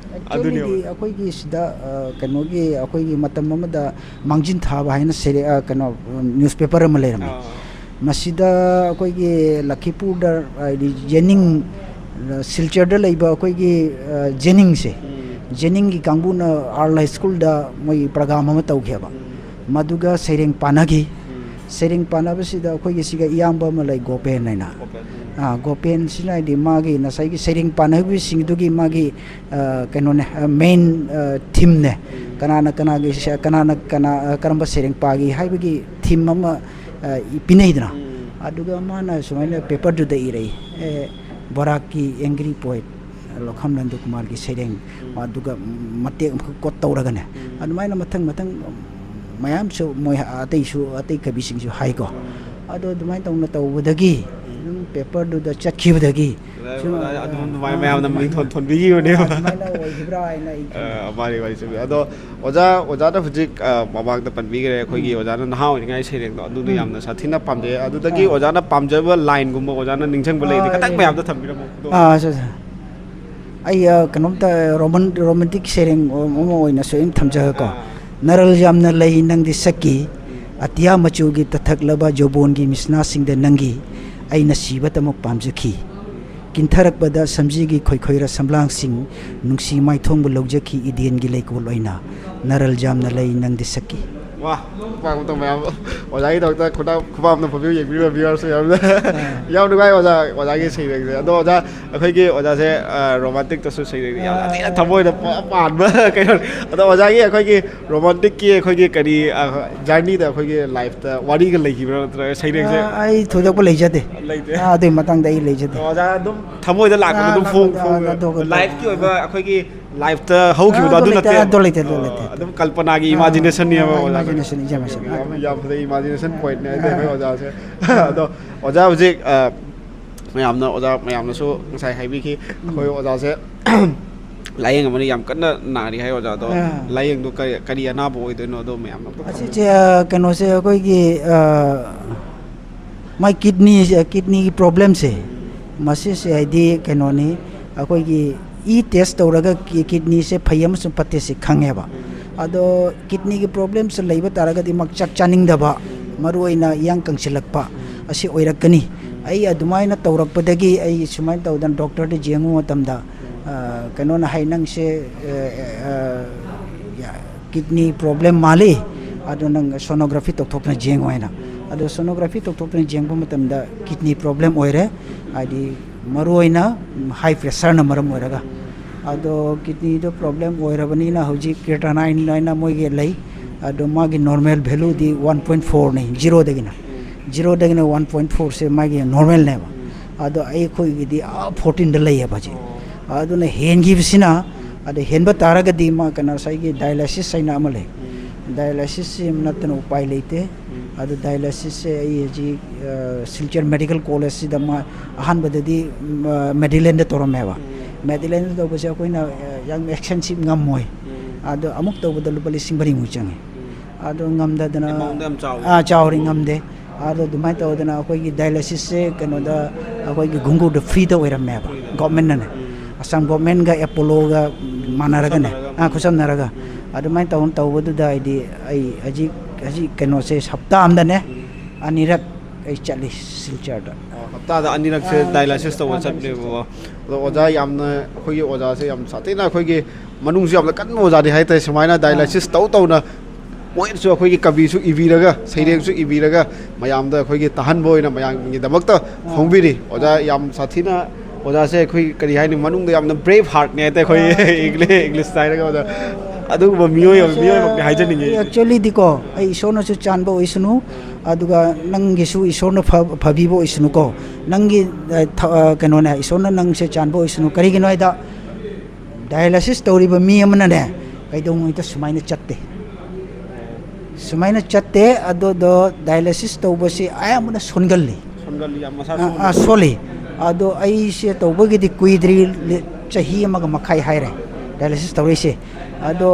ꯑꯗꯨꯅꯦꯕ꯫ Actually ꯑꯩꯈꯣꯏꯒꯤ ꯁꯤꯗ, ꯑ, ꯀꯩꯅꯣꯒꯤ, ꯑꯩꯈꯣꯏꯒꯤ ꯃꯇꯝ ꯑꯃꯗ ꯃꯥꯡꯖꯤꯟ ꯊꯥꯕ ꯍꯥꯏꯅ ꯁꯩꯔꯦ-, ꯑ, ꯀꯩꯅꯣ, newspaper ꯑꯃ ꯂꯩꯔꯝꯃꯤ꯫ ꯑꯥ꯫ ꯃꯁꯤꯗ ꯑꯩꯈꯣꯏꯒꯤ ꯂꯈꯤꯄꯨꯔꯗ, ꯍꯥꯏꯗꯤ ꯖꯦꯅꯤꯡ, ꯁꯤꯜꯆꯔꯗ ꯂꯩꯕ ꯑꯩꯈꯣꯏꯒꯤ, ꯑ, ꯖꯦꯅꯤꯡꯁꯦ, ꯎꯝ꯫ ꯖꯦꯅꯤꯡꯒꯤ ꯀꯥꯡꯕꯨꯅ ꯑꯥꯔꯜ ꯍꯥꯏ ꯁ꯭ꯀꯨꯜꯗ ꯃꯣꯏ ꯄ꯭ꯔꯣꯒꯥꯝ ꯑꯃ ꯇꯧꯈꯤꯑꯕ꯫ ꯎꯝ꯫ ꯃꯗꯨꯒ ꯁꯩꯔꯦꯡ ꯄꯥꯟꯅꯈꯤ꯫ ꯎꯝ꯫ ꯁꯩꯔꯦꯡ ꯄꯥꯟꯅꯕꯁꯤꯗ ꯑꯩꯈꯣꯏꯒꯤ ꯁꯤꯒ ꯏꯌꯥꯝꯕ ꯑꯃ ꯂꯩ, ꯒꯣꯄꯦꯟ ꯍꯥꯏꯅ꯫ ꯒꯣꯄꯦꯟ꯫ ꯑꯥ, ꯒꯣꯄꯦꯟꯁꯤꯅ ꯍꯥꯏꯗꯤ ꯃꯥꯒꯤ ꯉꯁꯥꯏꯒꯤ ꯁꯩꯔꯦꯡ ꯄꯥꯟꯅꯕꯁꯤꯡꯗꯨꯒꯤ ꯃꯥꯒꯤ, ꯑ, ꯀꯩꯅꯣꯅꯦ, ꯑ, ꯃꯦꯟ, ꯑ, ꯊꯤꯝꯅꯦ꯫ ꯎꯝ꯫ ꯀꯅꯥꯅ ꯀꯅꯥꯒꯤ ꯁ-, ꯀꯅꯥꯅ ꯀꯅꯥ, ꯑ, ꯀꯔꯝꯕ ꯁꯩꯔꯦꯡ ꯄꯥꯒꯦ ꯍꯥꯏꯕꯒꯤ ꯊꯤꯝ ꯑꯃ, ꯑ, ꯏ-, ꯄꯤꯅꯩꯗꯅ꯫ ꯎꯝ꯫ ꯑꯗꯨꯒ ꯃꯥꯅ ꯁꯨꯃꯥꯏꯅ ꯄꯦꯄꯔꯗꯨꯗ ꯏꯔꯛꯏ, ꯑꯦ, ꯕꯔꯥꯛꯀꯤ ꯑꯦꯡꯒ꯭ꯔꯤ ꯄꯣꯏꯠ ꯂꯣꯈꯝ ꯅꯟꯗ ꯀꯨꯃꯥꯔꯒꯤ ꯁꯩꯔꯦꯡ, ꯎꯝ꯫ ꯑꯗꯨꯒ ꯃꯇꯦꯛ ꯑꯃꯈꯛ ꯀꯣꯠ ꯇꯧꯔꯒꯅꯦ, ꯎꯝ꯫ ꯑꯗꯨꯃꯥꯏꯅ ꯃꯊꯪ ꯃꯊꯪ ꯃꯌꯥꯝꯁꯨ ꯃꯣꯏ ꯑꯇꯩꯁꯨ, ꯑꯇꯩ ꯀꯕꯤꯁꯤꯡꯁꯨ ꯍꯥꯏꯀꯣ꯫ ꯎꯝ꯫ ꯑꯗꯣ ꯑꯗꯨꯃꯥꯏꯅ ꯇꯧꯅ ꯇꯧꯕꯗꯒꯤ, ꯎꯝ꯫ ꯑꯗꯨꯝ ꯄꯦꯄꯔꯗꯨꯗ ꯆꯠꯈꯤꯕꯗꯒꯤ, ꯑꯗ-, ꯁꯨꯝ, ꯑꯗ-, ꯑꯗꯨꯝ ꯑꯗꯨꯃꯥꯏꯅ ꯑꯥ, ꯃꯌꯥꯝꯅ ꯑꯗꯨꯃꯥꯏꯅ, ꯃꯤꯡꯊꯣꯟ ꯊꯣꯟꯕꯤꯈꯤꯕꯅꯦꯕ꯫ ꯑꯗꯨꯃꯥꯏꯅ ꯑꯣꯏꯈꯤꯕ꯭ꯔꯥ ꯍꯥꯏꯅ ꯑꯩ ꯈꯜꯂꯤ꯫ ꯑ, ꯃꯥꯅꯤ, ꯃꯥꯅꯤ, ꯆꯨꯝꯃꯤ꯫ ꯑꯗꯣ ꯑꯣꯖꯥ, ꯑꯣꯖꯥꯅ ꯍꯧꯖꯤꯛ, ꯑ, ꯃꯃꯥꯡꯗ ꯄꯟꯕꯤꯈ꯭ꯔꯦ, ꯑꯩꯈꯣꯏꯒꯤ ꯎꯝ꯫ ꯑꯣꯖꯥꯅ ꯅꯍꯥ ꯑꯣꯏꯔꯤꯉꯩ ꯁꯩꯔꯦꯡꯗꯣ, ꯑꯗꯨꯗꯣ ꯎꯝ꯫ ꯌꯥꯝꯅ ꯁꯥꯊꯤꯅ ꯄꯥꯝꯖꯩ꯫ ꯑꯗꯨꯗꯒꯤ ꯑꯥ꯫ ꯑꯣꯖꯥꯅ ꯄꯥꯝꯖꯕ ꯂꯥꯏꯟꯒꯨꯝꯕ ꯑꯣꯖꯥꯅ ꯅꯤꯡꯁꯤꯡꯕ ꯂꯩꯔꯗꯤ ꯑꯥ, ꯈꯤꯇꯪ ꯑꯩ ꯃꯌꯥꯝꯗ ꯊꯝꯕꯤꯔꯝꯃꯣ꯫ ꯑꯗꯣ ꯑꯥ, ꯑꯠꯆꯥ, ꯑꯠꯆꯥ꯫ ꯑꯩ, ꯑ, ꯀꯩꯅꯣꯝꯇ ꯔꯣꯃꯟ-, ꯔꯣꯃꯥꯟꯇꯤꯛ ꯁꯩꯔꯦꯡ ꯑꯃ ꯑꯣꯏꯅ ꯁꯨꯝ ꯊꯝꯖꯒꯦꯀꯣ꯫ ꯑꯥ꯫ ꯅꯔꯜ ꯌꯥꯝꯅ ꯂꯩ ꯅꯪꯗꯤ ꯁꯛꯀꯤ, ꯑꯇꯤꯌꯥ ꯃꯆꯨꯒꯤ ꯇꯊꯛꯂꯕ ꯖꯣꯕꯣꯟꯒꯤ ꯃꯤꯁꯅꯥꯁꯤꯡꯗ ꯅꯪꯒꯤ ꯑꯩꯅ ꯁꯤꯕꯇꯃꯛ ꯄꯥꯝꯖꯈꯤ꯫ ꯀꯤꯟꯊꯔꯛꯄꯗ ꯁꯝꯖꯤꯒꯤ ꯈꯣꯏꯈꯣꯏꯔ ꯁꯝꯂꯥꯡꯁꯤꯡ, ꯅꯨꯡꯁꯤ ꯃꯥꯏꯊꯣꯡꯕ ꯂꯧꯖꯈꯤ ꯏꯗꯦꯟꯒꯤ ꯂꯩꯀꯣꯜ ꯑꯣꯏꯅ꯫ ꯅꯔꯜ ꯌꯥꯝꯅ ꯂꯩ ꯅꯪꯗꯤ ꯁꯛꯀꯤ꯫ ꯋꯥ, ꯈꯨꯄꯥꯛ ꯑꯃꯇꯪ ꯃꯌꯥꯝ, ꯑꯣꯖꯥꯒꯤꯗꯃꯛꯇ ꯈꯨꯗꯥ-, ꯈꯨꯄꯥꯛ ꯑꯝꯇ ꯐꯝꯕꯤꯌꯨ, ꯌꯦꯡꯕꯤꯔꯤꯕ viewers ꯃꯌꯥꯝꯗ꯫ ꯑꯥ꯫ ꯌꯥꯝ ꯅꯨꯡꯉꯥꯏ ꯑꯣꯖꯥ, ꯑꯣꯖꯥꯒꯤ ꯁꯩꯔꯦꯡꯁꯦ꯫ ꯑꯗꯣ ꯑꯣꯖꯥ, ꯑꯩꯈꯣꯏꯒꯤ ꯑꯣꯖꯥꯁꯦ, ꯑ, romantic ꯇꯁꯨ ꯁꯩꯔꯦꯡ ꯌꯥꯝ ꯑꯥ꯫ ꯊꯤꯅ ꯊꯃꯣꯏꯗ ꯄ-, ꯄꯥꯟꯕ ꯀꯩꯅꯣ꯫ ꯑꯗꯣ ꯑꯣꯖꯥꯒꯤ ꯑꯩꯈꯣꯏꯒꯤ romantic ꯀꯤ ꯑꯩꯈꯣꯏꯒꯤ ꯀꯔꯤ, ꯑ, journey ꯗ ꯑꯩꯈꯣꯏꯒꯤ life ꯇ ꯋꯥꯔꯤꯒ ꯂꯩꯈꯤꯕ꯭ꯔꯥ, ꯅꯠꯇ꯭ꯔꯒ ꯁꯩꯔꯦꯡꯁꯦ? ꯑꯥ, ꯑꯩ ꯊꯣꯏꯗꯣꯛꯄ ꯂꯩꯖꯗꯦ꯫ ꯂꯩꯇꯦ? ꯑꯥ, ꯑꯗꯨꯒꯤ ꯃꯇꯥꯡꯗ ꯑꯩ ꯂꯩꯖꯗꯦ꯫ ꯑꯣꯖꯥ ꯑꯗꯨꯝ ꯊꯃꯣꯏꯗ ꯂꯥꯛꯄꯗ ꯑꯥ, ꯑꯗꯨꯝ ꯐꯣꯡ-, ꯂꯥꯛꯄꯗ, ꯐꯣꯡ-, ꯑꯥ, ꯑꯗꯨꯒ life ꯀꯤ ꯑꯣꯏꯕ ꯑꯩꯈꯣꯏꯒꯤ life ꯇ ꯍꯧꯈꯤꯕꯗꯣ ꯑꯥ, ꯑꯗꯨ ꯑꯗꯨ ꯂꯩꯇꯦ, ꯅꯠꯇꯦ? ꯑꯗꯨ ꯂꯩꯇꯦ, ꯑꯗꯨ ꯑꯥ, ꯂꯩꯇꯦ꯫ ꯑꯗꯨꯝ ꯀꯜꯄꯅꯥꯒꯤ ꯑꯥ, imagination ꯅꯦꯕ ꯑꯥ, ꯑꯣꯖꯥ꯫ Imagination, imagination꯫ ꯌꯥꯝ, ꯌꯥꯝ ꯐꯖꯩ, imagination point ꯅꯦ ꯍꯥꯏꯇꯥꯔꯦ ꯑꯥ꯫ ꯑꯣꯖꯥꯁꯦ꯫ ꯑꯗꯣ ꯑꯣꯖꯥ ꯍꯧꯖꯤꯛ, ꯑ, ꯃꯌꯥꯝꯅ, ꯑꯣꯖꯥ ꯃꯌꯥꯝꯅꯁꯨ ꯉꯁꯥꯏ ꯍꯥꯏꯕꯤꯈꯤ, ꯎꯝ꯫ ꯑꯩꯈꯣꯏ ꯑꯣꯖꯥꯁꯦ ꯂꯥꯏꯌꯦꯡ ꯑꯃꯅ ꯌꯥꯝ ꯀꯟꯅ ꯅꯥꯔꯤ ꯍꯥꯏ ꯑꯣꯖꯥ꯫ ꯑꯗꯣ ꯑꯥ꯫ ꯂꯥꯏꯌꯦꯡꯗꯣ ꯀꯔꯤ, ꯀꯔꯤ ꯑꯅꯥꯕ ꯑꯣꯏꯗꯣꯏꯅꯣ? ꯑꯗꯣ ꯃꯌꯥꯝꯅ ꯑꯝꯇ ꯑꯁꯤꯁꯦ, ꯑ, ꯀꯩꯅꯣꯁꯦ, ꯑꯩꯈꯣꯏꯒꯤ, ꯑ, ꯃꯥꯏ kidney, kidney ꯒꯤ problem ꯁꯦ, ꯃꯁꯤꯁꯦ ꯍꯥꯏꯗꯤ ꯀꯩꯅꯣꯅꯤ, ꯑꯩꯈꯣꯏꯒꯤ ꯏ test ꯇꯧꯔꯒ ki-, kidney ꯁꯦ ꯐꯩ ꯑꯃꯁꯨꯡ ꯐꯠꯇꯦ ꯁꯤ ꯈꯪꯉꯦꯕ꯫ ꯑꯗꯣ kidney ꯒꯤ problem ꯁꯦ ꯂꯩꯕ ꯇꯥꯔꯒꯗꯤ ꯃꯥ ꯆꯥꯛ ꯆꯥꯅꯤꯡꯗꯕ, ꯃꯔꯨꯑꯣꯏꯅ ꯏꯌꯥꯡ ꯀꯪꯁꯤꯜꯂꯛꯄ, ꯑꯁꯤ ꯑꯣꯏꯔꯛꯀꯅꯤ꯫ ꯑꯩ ꯑꯗꯨꯃꯥꯏꯅ ꯇꯧꯔꯛꯄꯗꯒꯤ ꯑꯩ ꯁꯨꯃꯥꯏꯅ ꯇꯧꯗꯅ ꯗꯣꯛꯇꯔꯗ ꯌꯦꯡꯕ ꯃꯇꯝꯗ, ꯑ, ꯀꯩꯅꯣꯅ ꯍꯥꯏ, "ꯅꯪꯁꯦ, ꯑ, ꯑ, ꯀꯤꯗꯅꯤ ꯄ꯭ꯔꯣꯕ꯭ꯂꯦꯝ ꯃꯥꯜꯂꯤ, ꯑꯗꯣ ꯅꯪ ꯁꯣꯅꯣꯒ꯭ꯔꯥꯐꯤ ꯇꯧꯊꯣꯛꯇꯅ ꯌꯦꯡꯉꯣ" ꯍꯥꯏꯅ꯫ ꯑꯗꯣ ꯁꯣꯅꯣꯒ꯭ꯔꯥꯐꯤ ꯇꯧꯊꯣꯛꯇꯅ ꯌꯦꯡꯕ ꯃꯇꯝꯗ ꯀꯤꯗꯅꯤ ꯄ꯭ꯔꯣꯕ꯭ꯂꯦꯝ ꯑꯣꯏꯔꯦ, ꯍꯥꯏꯗꯤ ꯃꯔꯨꯑꯣꯏꯅ ꯍꯥꯏ ꯄ꯭ꯔꯦꯁꯔꯅ ꯃꯔꯝ ꯑꯣꯏꯔꯒ꯫ ꯑꯗꯣ ꯀꯤꯗꯅꯤꯗꯣ ꯄ꯭ꯔꯣꯕ꯭ꯂꯦꯝ ꯑꯣꯏꯔꯕꯅꯤꯅ ꯍꯧꯖꯤꯛ ꯀ꯭ꯔꯤꯌꯦꯇꯥꯅꯥꯏꯟ ꯍꯥꯏꯅ ꯃꯣꯏꯒꯤ ꯂꯩ, ꯑꯗꯣ ꯃꯥꯒꯤ ꯅꯣꯔꯃꯦꯜ ꯚꯦꯂꯨꯗꯤ ꯋꯥꯟ ꯄꯣꯏꯟ ꯐꯣꯔꯅꯤ, ꯖꯤꯔꯣꯗꯒꯤꯅ꯫ ꯖꯤꯔꯣꯗꯒꯤꯅ ꯋꯥꯟ ꯄꯣꯏꯟ ꯐꯣꯔꯁꯦ ꯃꯥꯒꯤ ꯅꯣꯔꯃꯦꯜꯅꯦꯕ꯫ ꯑꯗꯣ ꯑꯩꯈꯣꯏꯒꯤꯗꯤ ꯑꯥ ꯐꯣꯔꯇꯤꯟꯗ ꯂꯩꯌꯦꯕ ꯍꯧꯖꯤꯛ꯫ ꯑꯗꯨꯅ ꯍꯦꯟꯈꯤꯕꯁꯤꯅ, ꯑꯗ ꯍꯦꯟꯕ ꯇꯥꯔꯒꯗꯤ ꯃꯥ ꯀꯩꯅꯣ ꯉꯁꯥꯏꯒꯤ ꯗꯥꯏꯂꯥꯏꯁꯤꯁ ꯍꯥꯏꯅ ꯑꯃ ꯂꯩ꯫ ꯗꯥꯏꯂꯥꯏꯁꯤꯁꯁꯤ ꯅꯠꯇꯅ ꯎꯄꯥꯏ ꯂꯩꯇꯦ꯫ ꯑꯗꯨ ꯗꯥꯏꯂꯥꯏꯁꯤꯁꯁꯦ ꯑꯩ ꯍꯧꯖꯤꯛ, ꯑ, ꯁꯤꯜꯆꯔ ꯃꯦꯗꯤꯀꯦꯜ ꯀꯣꯂꯦꯖꯁꯤꯗ ꯃꯥ ꯑꯍꯥꯟꯕꯗꯗꯤ, ꯎꯝ, ꯑ, ꯃꯦꯗꯤꯂꯦꯟꯗ ꯇꯧꯔꯝꯃꯦꯕ꯫ ꯃꯦꯗꯤꯂꯦꯟꯗ ꯇꯧꯕꯁꯦ ꯑꯩꯈꯣꯏꯅ, ꯑ, ꯌꯥꯝ ꯑꯦꯛꯁꯄꯦꯟꯁꯤꯞ ꯉꯝꯃꯣꯏ꯫ ꯑꯗꯣ ꯑꯃꯨꯛ ꯇꯧꯕꯗ ꯂꯨꯄꯥ ꯂꯤꯁꯤꯡ ꯃꯔꯤꯃꯨꯛ ꯆꯪꯉꯤ꯫ ꯑꯗꯣ ꯉꯝꯗꯗꯅ, ꯑꯦꯃꯥꯎꯟꯗꯣ ꯌꯥꯝ ꯆꯥꯎꯋꯤ꯫ ꯑꯥ, ꯆꯥꯎꯔꯤ, ꯉꯝꯗꯦ꯫ ꯑꯗꯣ ꯑꯗꯨꯃꯥꯏꯅ ꯇꯧꯗꯅ ꯑꯩꯈꯣꯏꯒꯤ ꯗꯥꯏꯂꯥꯏꯁꯤꯁꯁꯦ ꯀꯩꯅꯣꯗ, ꯑꯩꯈꯣꯏꯒꯤ ꯒꯨꯡꯒꯨꯔꯗ ꯐ꯭ꯔꯤꯗ ꯑꯣꯏꯔꯝꯃꯦꯕ, ꯒꯣꯔꯃꯦꯟꯅꯅꯦ꯫ ꯑꯁꯥꯝ ꯒꯣꯔꯃꯦꯟꯒ ꯑꯦꯄꯣꯂꯣꯒ ꯃꯥꯟꯅꯔꯒꯅꯦ, ꯈꯨꯠꯁꯝꯅꯔꯒ꯫ ꯑꯥ, ꯈꯨꯠꯁꯝꯅꯔꯒ꯫ ꯑꯗꯨꯃꯥꯏꯅ ꯇꯧ-, ꯇꯧꯕꯗꯨꯗ ꯍꯥꯏꯗꯤ ꯑꯩ ꯍꯧꯖꯤꯛ, ꯍꯧꯖꯤꯛ ꯀꯩꯅꯣꯁꯦ ꯍꯞꯇꯥ ꯑꯃꯗꯅꯦ ꯑꯅꯤꯔꯛ ꯑꯩ ꯆꯠꯂꯤ ꯁꯤꯜꯆꯔꯗ꯫ ꯑꯣ, ꯍꯞꯇꯥꯗ ꯑꯅꯤꯔꯛꯁꯦ ꯑꯥ, ꯗꯥꯏꯂꯥꯏꯁꯤꯁ ꯇꯧꯕ ꯑꯥ, ꯆꯠꯂꯦꯕꯀꯣ꯫ ꯑꯗꯣ ꯑꯣꯖꯥ, ꯌꯥꯝꯅ ꯑꯩꯈꯣꯏꯒꯤ ꯑꯣꯖꯥꯁꯦ ꯌꯥꯝ ꯁꯥꯊꯤꯅ ꯑꯩꯈꯣꯏꯒꯤ ꯃꯅꯨꯡꯁꯨ ꯌꯥꯝꯅ ꯀꯟꯕ ꯑꯣꯖꯥꯅꯤ ꯍꯥꯏꯇꯥꯔꯦ꯫ ꯁꯨꯃꯥꯏꯅ ꯑꯥ꯫ ꯗꯥꯏꯂꯥꯏꯁꯤꯁ ꯇꯧ ꯇꯧꯅ ꯄꯣꯏꯟꯁꯨ ꯑꯩꯈꯣꯏꯒꯤ ꯀꯕꯤꯁꯨ ꯏꯕꯤꯔꯒ, ꯁꯩꯔꯦꯡꯁꯨ ꯏꯕꯤꯔꯒ, ꯃꯌꯥꯝꯗ ꯑꯩꯈꯣꯏꯒꯤ ꯇꯥꯍꯟꯕ ꯑꯣꯏꯅ ꯃꯌꯥꯝꯒꯤꯗꯃꯛꯇ ꯑꯥ꯫ ꯐꯣꯡꯕꯤꯔꯤ꯫ ꯑꯣꯖꯥ ꯌꯥꯝ ꯁꯥꯊꯤꯅ, ꯑꯣꯖꯥꯁꯦ ꯑꯩꯈꯣꯏ ꯀꯔꯤ ꯍꯥꯏꯅꯤ, ꯃꯅꯨꯡꯗ ꯌꯥꯝꯅ ꯕ꯭ꯔꯦꯚ ꯍꯥꯔꯠꯅꯦ ꯍꯥꯏꯇꯥꯔꯦ, ꯑꯩꯈꯣꯏ ꯑꯥ꯫ ꯏꯪꯂꯤ-, ꯏꯪꯂꯤꯁꯇ ꯍꯥꯏꯔꯒ ꯑꯣꯖꯥ꯫ ꯑꯗꯨꯒꯨꯝꯕ ꯃꯤꯑꯣꯏ ꯑꯃ, ꯑꯣꯖꯥꯁꯦ ꯃꯤꯑꯣꯏꯃꯛꯅꯦ ꯍꯥꯏꯖꯅꯤꯡꯉꯤ ꯑꯩ ꯑꯩꯁꯦ꯫ Actually ꯗꯤꯀꯣ, ꯑꯩ ꯏꯁꯣꯔꯅꯁꯨ ꯆꯥꯟꯕ ꯑꯣꯏꯁꯅꯨ, ꯑꯗꯨꯒ ꯅꯪꯒꯤꯁꯨ ꯏꯁꯣꯔꯅ ꯐ-, ꯐꯕꯤꯕ ꯑꯣꯏꯁꯅꯨꯀꯣ꯫ ꯅꯪꯒꯤ, ꯑ, ꯊ-, ꯑ, ꯀꯩꯅꯣꯅꯦ, ꯏꯁꯣꯔꯅ ꯅꯪꯁꯦ ꯆꯥꯟꯕ ꯑꯣꯏꯁꯅꯨ꯫ ꯀꯔꯤꯒꯤꯅꯣ ꯍꯥꯏꯗ, ꯗꯥꯏꯂꯥꯏꯁꯤꯁ ꯇꯧꯔꯤꯕ ꯃꯤ ꯑꯃꯅꯅꯦ, ꯀꯩꯗꯧꯉꯩꯗ ꯁꯨꯃꯥꯏꯅ ꯆꯠꯇꯦ꯫ ꯁꯨꯃꯥꯏꯅ ꯆꯠꯇꯦ, ꯑꯗꯨꯗꯣ ꯗꯥꯏꯂꯥꯏꯁꯤꯁ ꯇꯧꯕꯁꯤ ꯑꯌꯥꯝꯕꯅ ꯁꯣꯟꯒꯜꯂꯤ꯫ ꯁꯣꯟꯒꯜꯂꯤ, ꯌꯥꯝ ꯃꯁꯥ ꯑꯥ, ꯁꯣꯟꯕ꯫ ꯑꯥ, ꯁꯣꯜꯂꯤ꯫ ꯑꯗꯣ ꯑꯩꯁꯦ ꯇꯧꯕꯒꯤꯗꯤ ꯀꯨꯏꯗ꯭ꯔꯤ, ꯂꯤ-, ꯆꯍꯤ ꯑꯃꯒ ꯃꯈꯥꯏ ꯍꯥꯏꯔꯦ ꯗꯥꯏꯂꯥꯏꯁꯤꯁ ꯇꯧꯔꯛꯏꯁꯦ꯫ ꯑꯗꯣ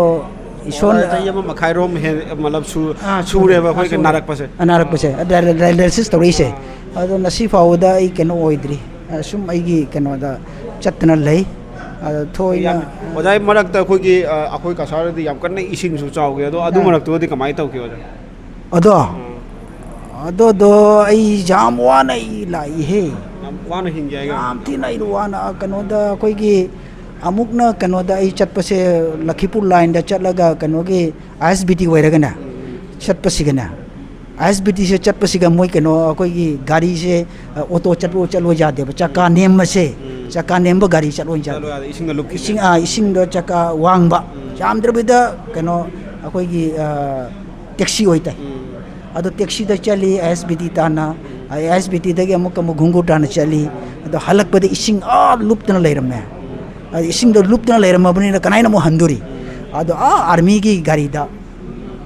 ꯏꯁꯣꯔ ꯑꯣ, ꯆꯍꯤ ꯑꯃ ꯃꯈꯥꯏꯔꯣꯝ ꯍꯦꯟ-, ꯃꯇꯂꯕ ꯁꯨ-, ꯑꯥ, ꯁꯨꯔꯦꯕ ꯑꯥ, ꯑꯩꯈꯣꯏꯒꯤ ꯁꯨꯔꯦ꯫ ꯅꯥꯔꯛꯄꯁꯦ꯫ ꯑꯥ, ꯅꯥꯔꯛꯄꯁꯦ꯫ ꯑꯥ, ꯗꯥꯏꯂꯥ-, ꯗꯥꯏꯂꯥꯏꯁꯤꯁ ꯇꯧꯔꯛꯏꯁꯦ꯫ ꯑꯗꯣ ꯉꯁꯤ ꯐꯥꯎꯕꯗ ꯑꯩ ꯀꯩꯅꯣ ꯑꯣꯏꯗ꯭ꯔꯤ꯫ ꯑ, ꯁꯨꯝ ꯑꯩꯒꯤ ꯀꯩꯅꯣꯗ ꯆꯠꯇꯅ ꯂꯩ꯫ ꯑꯗꯣ ꯊꯣꯏꯅ ꯌꯥꯝ-, ꯑꯣꯖꯥ, ꯃꯔꯛꯇ ꯑꯩꯈꯣꯏꯒꯤ, ꯑ, ꯑꯩꯈꯣꯏ ꯀꯁꯥꯔꯗꯗꯤ ꯌꯥꯝ ꯀꯟꯅ ꯏꯁꯤꯡꯁꯨ ꯆꯥꯎꯈꯤ꯫ ꯑꯗꯣ ꯑꯗꯨ ꯑꯥ꯫ ꯃꯔꯛꯇꯨꯗꯗꯤ ꯀꯃꯥꯏꯅ ꯇꯧꯈꯤ, ꯑꯣꯖꯥ? ꯑꯗꯣ, ꯎꯝ꯫ ꯑ, ꯑꯗꯨꯗꯣ ꯑꯩ ꯌꯥꯝ ꯋꯥꯅ ꯑꯩ ꯂꯥꯛꯏꯍꯦ꯫ ꯌꯥꯝ ꯋꯥꯅ ꯍꯤꯡꯒꯦ ꯍꯥꯏꯒ ꯌꯥꯝ ꯊꯤꯅ ꯑꯩ ꯋꯥꯅ ꯀꯩꯅꯣꯗ ꯑꯩꯈꯣꯏꯒꯤ ꯑꯃꯨꯛꯅ ꯀꯩꯅꯣꯗ ꯑꯩ ꯆꯠꯄꯁꯦ, ꯂꯈꯤꯄꯨꯔ ꯂꯥꯏꯟꯗ ꯆꯠꯂꯒ ꯀꯩꯅꯣꯒꯤ ꯑꯥꯏ ꯑꯦꯁ ꯕꯤ ꯇꯤ ꯑꯣꯏꯔꯒꯅꯦ ꯆꯠꯄꯁꯤꯒꯅꯦ, ꯑꯥꯏ ꯑꯦꯁ ꯕꯤ ꯇꯤꯁꯦ ꯆꯠꯄꯁꯤꯒ ꯃꯣꯏ ꯀꯩꯅꯣ ꯑꯩꯈꯣꯏꯒꯤ ꯒꯥꯔꯤꯁꯦ, ꯑ, ꯑꯣꯇꯣ ꯆꯠꯂꯣ ꯆꯠꯂꯣ ꯌꯥꯗꯦꯕ, ꯆꯀꯥ ꯅꯦꯝꯕꯁꯦ, ꯆꯀꯥ ꯅꯦꯝꯕ ꯒꯥꯔꯤ ꯆꯠꯂꯣ ꯌꯥꯗꯦ꯫ ꯆꯠꯂꯣ ꯌꯥꯗꯦ, ꯏꯁꯤꯡꯒ ꯂꯨꯞꯈꯤꯗꯦ꯫ ꯏꯁꯤꯡ, ꯑ, ꯏꯁꯤꯡꯗꯣ ꯆꯀꯥ ꯋꯥꯡꯕ, ꯌꯥꯝꯗ꯭ꯔꯕꯤꯗ ꯀꯩꯅꯣ ꯑꯩꯈꯣꯏꯒꯤ, ꯑ, ꯇꯦꯛꯁꯤ ꯑꯣꯏꯇꯥꯏ꯫ ꯑꯗꯣ ꯇꯦꯛꯁꯤꯗ ꯆꯠꯂꯤ, ꯑꯥꯏ ꯑꯦꯁ ꯕꯤ ꯇꯤ ꯇꯥꯟꯅ, ꯑꯥꯏ ꯑꯦꯁ ꯕꯤ ꯇꯤꯗꯒꯤ ꯑꯃꯨꯛ ꯑꯃꯨꯛ ꯘꯨꯡꯒꯨꯔ ꯇꯥꯟꯅ ꯆꯠꯂꯤ꯫ ꯑꯗꯣ ꯍꯜꯂꯛꯄꯗ ꯏꯁꯤꯡ ꯑꯥ ꯂꯨꯞꯇꯅ ꯂꯩꯔꯝꯃꯦ꯫ ꯑꯗꯣ ꯏꯁꯤꯡꯗꯣ ꯂꯨꯞꯇꯅ ꯂꯩꯔꯝꯃꯕꯅꯤꯅ ꯀꯅꯥꯏꯅ ꯑꯃꯨꯛ ꯍꯟꯗꯣꯔꯤ? ꯑꯗꯣ ꯑꯥ ꯑꯥꯔꯃꯤꯒꯤ ꯒꯥꯔꯤꯗ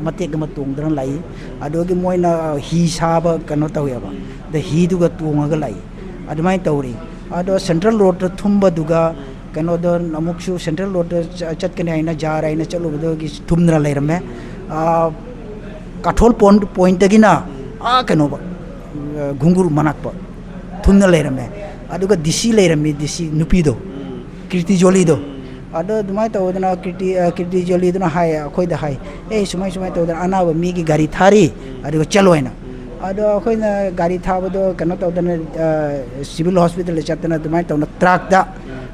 ꯃꯇꯦꯛ ꯑꯃ ꯇꯣꯡꯗꯅ ꯂꯥꯛꯏ꯫ ꯑꯗꯨꯒꯤ ꯃꯣꯏꯅ ꯍꯤ ꯁꯥꯕ ꯀꯩꯅꯣ ꯇꯧꯋꯦꯕ, ꯑꯗ ꯍꯤꯗꯨꯒ ꯇꯣꯡꯉꯒ ꯂꯥꯛꯏ꯫ ꯑꯗꯨꯃꯥꯏꯅ ꯇꯧꯔꯤ꯫ ꯑꯗꯣ ꯁꯦꯟꯇ꯭ꯔꯦꯜ ꯔꯣꯗꯇ ꯊꯨꯝꯕꯗꯨꯒ ꯀꯩꯅꯣꯗ ꯑꯃꯨꯛꯁꯨ ꯁꯦꯟꯇ꯭ꯔꯦꯜ ꯔꯣꯗꯇ ꯆ-, ꯆꯠꯀꯅꯤ ꯍꯥꯏꯅ ꯖꯥꯔ ꯍꯥꯏꯅ ꯆꯠꯂꯨꯕꯗꯨꯒꯤ ꯊꯨꯝꯗꯅ ꯂꯩꯔꯝꯃꯦ꯫ ꯑꯥ, ꯀꯥꯊꯣꯜ ꯄꯣꯏꯟ, ꯄꯣꯏꯟꯠꯇꯒꯤꯅ ꯑꯥ ꯀꯩꯅꯣꯕ, ꯑ, ꯘꯨꯡꯒꯨꯔ ꯃꯅꯥꯛꯄ ꯊꯨꯝꯅ ꯂꯩꯔꯝꯃꯦ꯫ ꯑꯗꯨꯒ ꯗꯤ ꯁꯤ ꯂꯩꯔꯝꯃꯤ, ꯗꯤ ꯁꯤ ꯅꯨꯄꯤꯗꯣ, ꯀꯤꯔꯇꯤ ꯖꯣꯂꯤꯗꯣ꯫ ꯑꯗꯣ ꯑꯗꯨꯃꯥꯏꯅ ꯇꯧꯗꯅ ꯀꯤꯔꯇꯤ, ꯑ, ꯀꯤꯔꯇꯤ ꯖꯣꯂꯤꯗꯨꯅ ꯍꯥꯏ, ꯑꯩꯈꯣꯏꯗ ꯍꯥꯏ, "ꯑꯦ, ꯁꯨꯃꯥꯏ ꯁꯨꯃꯥꯏꯅ ꯇꯧꯗꯅ ꯑꯅꯥꯕ ꯃꯤꯒꯤ ꯒꯥꯔꯤ ꯊꯥꯔꯤ, ꯑꯗꯨꯒ ꯆꯠꯂꯣ" ꯍꯥꯏꯅ꯫ ꯑꯗꯣ ꯑꯩꯈꯣꯏꯅ ꯒꯥꯔꯤ ꯊꯥꯕꯗꯣ ꯀꯩꯅꯣ ꯇꯧꯗꯅ, ꯑ, ꯁꯤꯚꯤꯜ ꯍꯣꯁꯄꯤꯇꯥꯜꯗ ꯆꯠꯇꯅ ꯑꯗꯨꯃꯥꯏꯅ ꯇꯧꯅ ꯇ꯭ꯔꯥꯛꯇ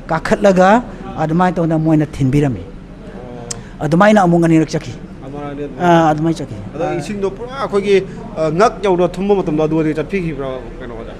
ꯀꯥꯈꯠꯂꯒ ꯑꯗꯨꯃꯥꯏꯅ ꯇꯧꯗꯅ ꯃꯣꯏꯅ ꯊꯤꯟꯕꯤꯔꯝꯃꯤ꯫ ꯑꯗꯨꯃꯥꯏꯅ ꯑꯃꯨꯛ ꯑꯅꯤꯔꯛ ꯆꯠꯈꯤ꯫ ꯑꯥ, ꯑꯗꯨꯃꯥꯏꯅ ꯆꯠꯈꯤ꯫ ꯑꯗꯣ ꯏꯁꯤꯡꯗꯣ ꯄꯨꯔꯥ ꯑꯩꯈꯣꯏꯒꯤ, ꯑ, ꯉꯛ ꯌꯧꯅ ꯊꯨꯝꯕ ꯃꯇꯝꯗꯣ ꯑꯗꯨꯗꯤ ꯆꯠꯄꯤꯈꯤꯕ꯭ꯔꯥ ꯀꯩꯅꯣꯗ?